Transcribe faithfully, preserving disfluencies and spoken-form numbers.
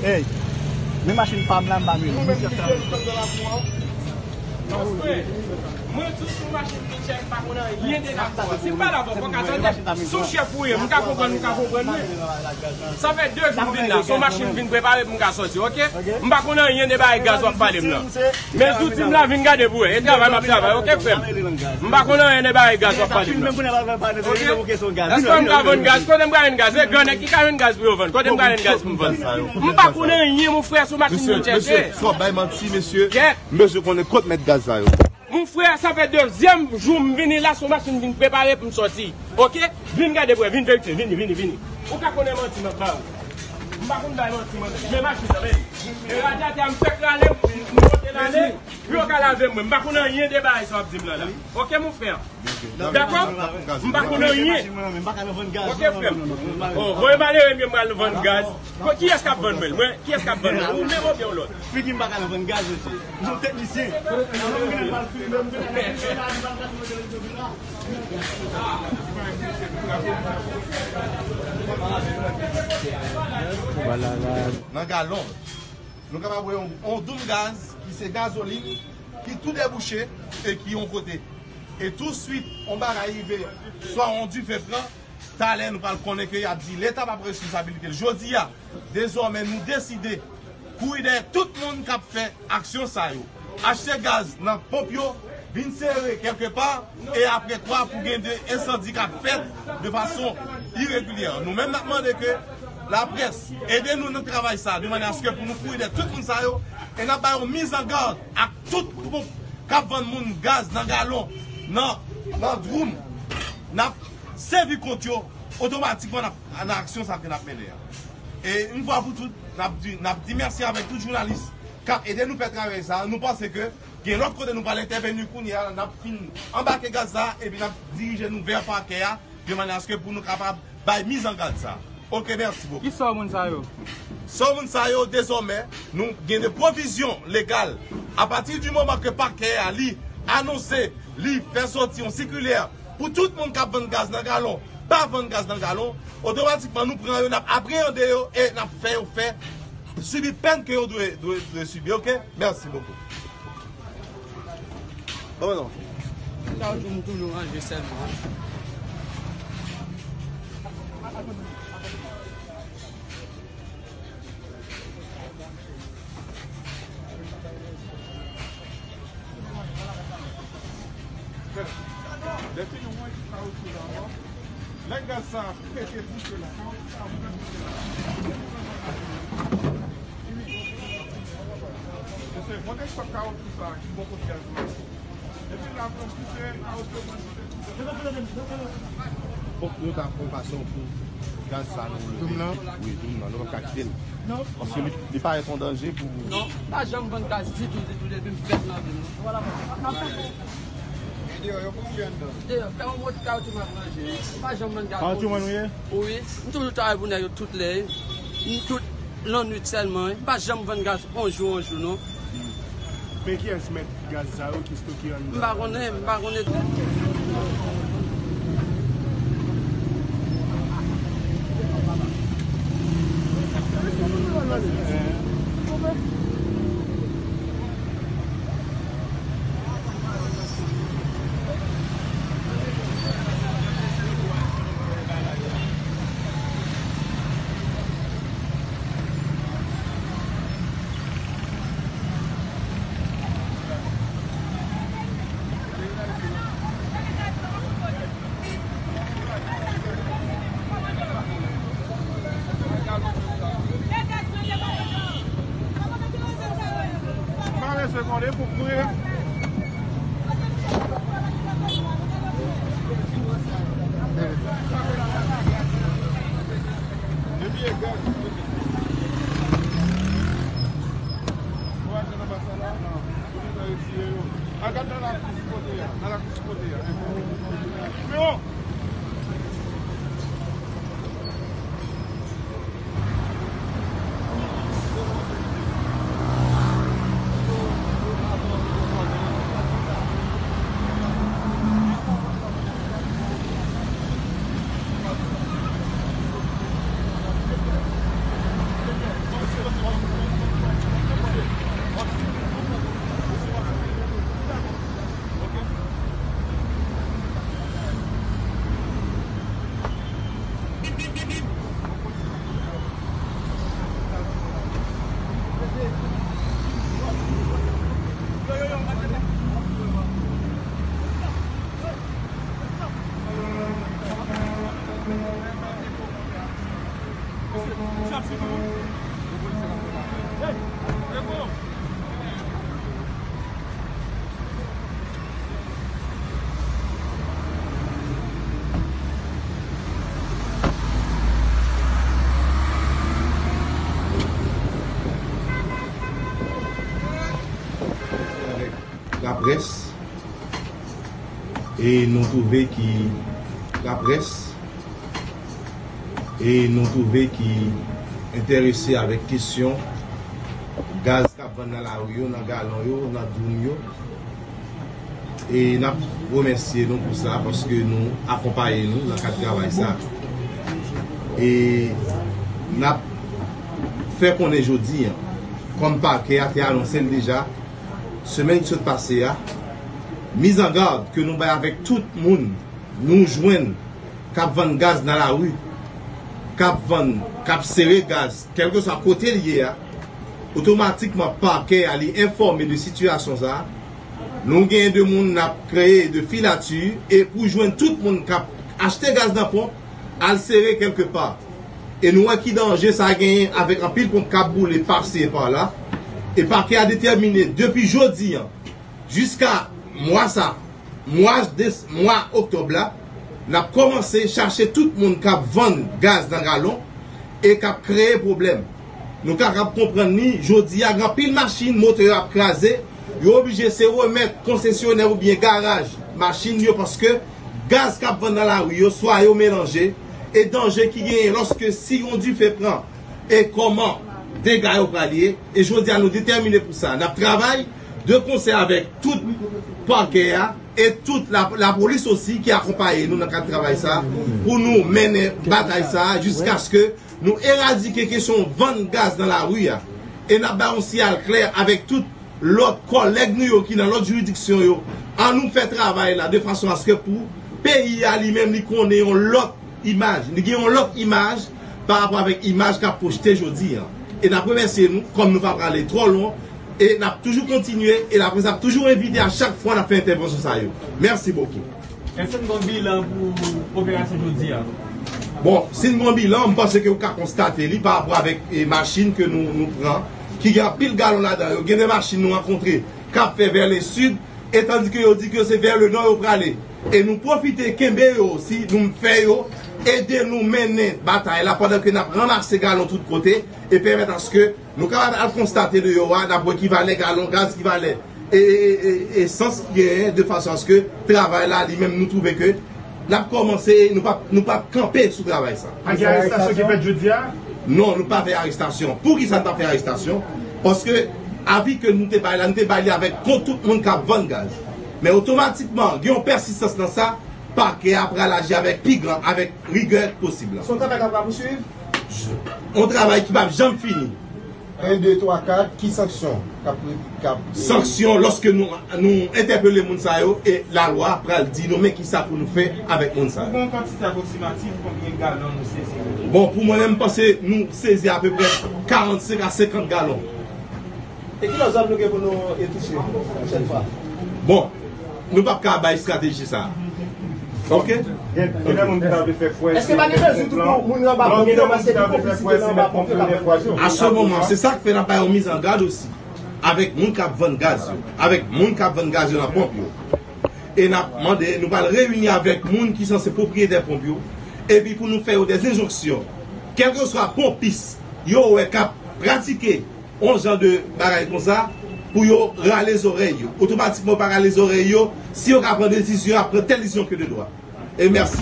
Hey, men machin pa m la, m pa m. Mwen tou sou machin ki chèf, m pa konn anyen de lakou a. Si m pa la, fò ka sòti. Si w chèf ou ye, m ka konprann, m ka konprann, wi. Sa fè de jou m vin la, se yon machin m vin prepare pou m ka sòti, oke? M pa konn anyen de bagay gaz w ap pale m la. Men zouti m la, vin gade pou wè. E travay m ap travay, oke, frè m? M pa konn anyen de bagay gaz w ap pale m la. Oke? Èske m ka vann gaz? Kote m ka jwenn gaz? E gran nèg ki ka jwenn gaz pou yo vann? Kote m ka jwenn gaz pou m vann? M pa konn anyen, mon frè, sou machin nou chèche. Mesye, mesye, fò bay manti, mesye. M bezwen konnen kot mèt gaz sa yo. Mon frè, sa fè dezyèm jou m vini la, se yon machin m vin prepare pou m sòti. Oke? Vin gade pou wè, vin verifye, vini, vini, vini. Ou ka konnen manti m ap ba ou. M pa konn bay manti, mwen. Men machin nan, men. E radyatè a m fèk rale, m, m pote l ale, pou yo ka lave mwen. M pa konn anyen de bagay sa w ap di m la, la. Oke, mon frè? Dakò? M pa konn anyen. Oke, frè m. Oh, voye malere m, yo m al vann gaz. Bon, kiyès k ap vann mwen? Mwen, kiyès k ap vann mwen? Ou menm oubyen yon lòt? Figi m pa ka nan vann gaz, mesye. M se yon teknisyen. Nan galon. Nou kapab wè yon, yon doum gaz ki se gazolin ki tou debouche e ki yon kote. E touswit, yon bagay rive, swa yon dife pran, talè nou pral konnen ke y ap di Leta p ap responsabilite l. Jodi a, dezòmè, nou deside kouri dèyè tout moun k ap fè aksyon sa yo. Achte gaz nan ponp yo, vin sere kèlkepa, e apre kwa pou gen de ensandi k ap fèt de fason iregilyè. Nou menm, n ap mande ke laprès ede nou nan travay sa, de manyè aske pou nou kouri dèyè tout moun sa yo, e n ap bay yon mizangad ak tout gwoup k ap vann moun gaz nan galon, nan, nan dwoum. N ap sezi kont yo, otomatikman n ap nan aksyon sa ke n ap mennen an. E yon fwa pou tout, n ap di, n ap di mèsi avèk tout jounalis k ap ede nou fè travay sa. Nou panse ke gen lòt kote nou pral entèveni kounye a, n ap fin anbake gaz sa, epi n ap dirije nou vè pakè a, de manyè aske pou nou kapab bay mizangad sa. Oke, mèsi bokou. Ki sò moun sa yo? Sò moun sa yo, dezòmè, nou gen de pwovizyon legal. Apati di moman ke pakè a, li anonse, li fè sòti yon sikilè pou tout moun k ap vann gaz nan galon, pa vann gaz nan galon, otomatikman nou pran yo, n ap apreyande yo e n ap fè yo fè, sibi pèn ke yo dwe, dwe, dwe sibi, oke? Mèsi bokou. Bon, non. Kawoutchou m toujou ranje sèlman. Lè fini w manje kawoutchou la ankò. Lè gaz sa pete bouche la, kawoutchou sa ap pete bouche la. Mesye, monte sòk kawoutchou sa ki bò kot gaz la. Epi la, pran bouche kawoutchou, pran bouche. Fòk nou ta fè yon fason pou gaz sa nou leve. Doum nan? Wi, doum nan. Nou p ap ka kite l. Non. Paske li, li parèt yon danje pou. Non, pa janm vann gaz ditou, ditou, depi m fèt nan vi m. Deyò, yo konbyen anndan? Deyò, fè yon bòt kawoutchou m ap ranje. Pa janm vann gaz. Kawoutchou mwen ou ye? Wi, m toujou travay pou nèg yo tout lè. M tout lannwit sèlman, wi. M pa janm vann gaz on jou, on jou, non. Men kiyès mèt gaz sa yo ki stoke anndan? M pa konnen, m pa konnen. Mare segonde pou mwen. Depi e gaz. Ou achte nan basa la? Ou deja retire yo. Al gad nan lakous kote a. Nan lakous kote a. Simeon! Laprès, e nou twouve ki laprès, e nou twouve ki enterese avèk kesyon gaz k ap vann nan lari yo, nan galon yo, nan dwoum yo. E n ap remèsye nou pou sa, paske nou akonpaye nou nan kad travay sa. E n ap fè konnen jodi a, kòm pakè a te anonse l deja, semèn ki sot pase a, mizangad ke nou bay avèk tout moun nou jwenn k ap vann gaz nan lari, k ap vann, k ap sere gaz, kèlkeswa kote l ye a, otomatikman pakè a li enfòme de sitiyasyon sa a. Nou gen de moun n ap kreye de filati e pou jwenn tout moun k ap achte gaz nan ponp, al sere kèlkepa. E nou wè ki danje sa genyen avèk anpil ponp k ap boule pase pa la. E pakè a detèmine depi jodi a, jiska mwa sa, mwa des-, mwa oktòb la, n ap kòmanse chache tout moun k ap vann gaz nan galon e k ap kreye pwoblèm. Nou kapab konprann li, jodi a, gen anpil machin, motè yo ap kraze, yo oblije se remèt konsesyonè oubyen garaj machin yo, paske gaz k ap vann nan lari yo, swa yo melanje, e danje ki genyen lòske si yon dife pran, e kòman dega yo pral ye. E jodi a, nou detèmine pou sa. N ap travay de konsè avèk tout pakè a e tout la, lapolis osi ki akonpaye nou nan kad travay sa a pou nou mennen batay sa a jiskaske nou eradike kesyon vann gaz nan lari a. E n ap bay yon siyal klè avèk tout lòt kòlèg nou yo ki nan lòt jiridiksyon yo. Ann nou fè travay la de fason aske pou peyi a li menm li konnen yon lòt imaj. Li gen yon lòt imaj pa rapò avèk imaj k ap pwojte jodi a. E n ap remèsye nou, kòm nou pa prale twò lwen, e n ap toujou kontinye, e laprès ap toujou envite a chak fwa n ap fè entèvansyon sa yo. Mèsi bokou. Èske n gen yon bilan pou operasyon jodi a? Bon, si n gen yon bilan, m panse ke w ka konstate li pa rapò avèk, e, machin ke nou, nou pran, ki gen anpil galon ladan yo. Gen de machin nou rankontre k ap fè vè le sid, e tandike yo di ke se vè le nò yo prale. E nou pwofite kenbe yo osi, nou fè yo ede nou mennen batay la pandan ke n ap ranmase galon tout kote e pèmèt aske nou kapab al konstate deyò a, n ap wè ki valè galon gaz, ki valè e, e, e, e, esans ki genyen, de fason aske travay la li menm nou twouve ke n ap kòmanse, nou p ap, nou p ap kanpe sou travay sa. Pa gen arestasyon ki fèt jodi a? Non, nou pa fè arestasyon. Poukisa n pa fè arestasyon? Paske avi ke nou te bay la, nou te bay li avèk kont tout moun k ap vann gaz. Men otomatikman, gen yon pèsistans nan sa, pakè a pral aji avèk pi gran, avèk rigè posib la. Se yon travay k ap rapousuiv? Yon travay ki p ap janm fini. En, de, twa, kat, ki sanksyon k ap, k ap... Sanksyon, lòske nou, nou entèpele moun sa yo, e lalwa pral di nou men kisa pou nou fè avèk moun sa yo. Ou gen yon kantite apwoksimatif konbyen galon nou sezi? Bon, pou mwen menm, m panse nou sezi apeprè karannsenk a senkant galon. E ki lòt zòn nou gen pou nou, e, touche pwochèn fwa? Bon, nou p ap ka bay estrateji sa. Oke? Gen, gen de moun ki ta vle fè kwè... Èske pa gen mezi tou pou moun yo anba ponp yo, paske gen konplisite nan anba ponp yo k ap vann gaz? A se moman, se sa k fè n ap bay yon mizangad osi avèk moun k ap vann gaz yo, avèk moun k ap vann gaz yo nan ponp yo. E n ap mande, nou pral reyini avèk moun ki sanse pwopriyetè ponp yo, epi pou nou fè yo dè enjonksyon, kèlkeswa ponpis yo wè k ap pratike yon jan de bagay konsa, pou yo rale zòrèy yo. Otomatikman, yo pa rale zòrèy yo, si yo ka pran desizyon, y ap pran tèl desizyon ke de dwa. E mèsi.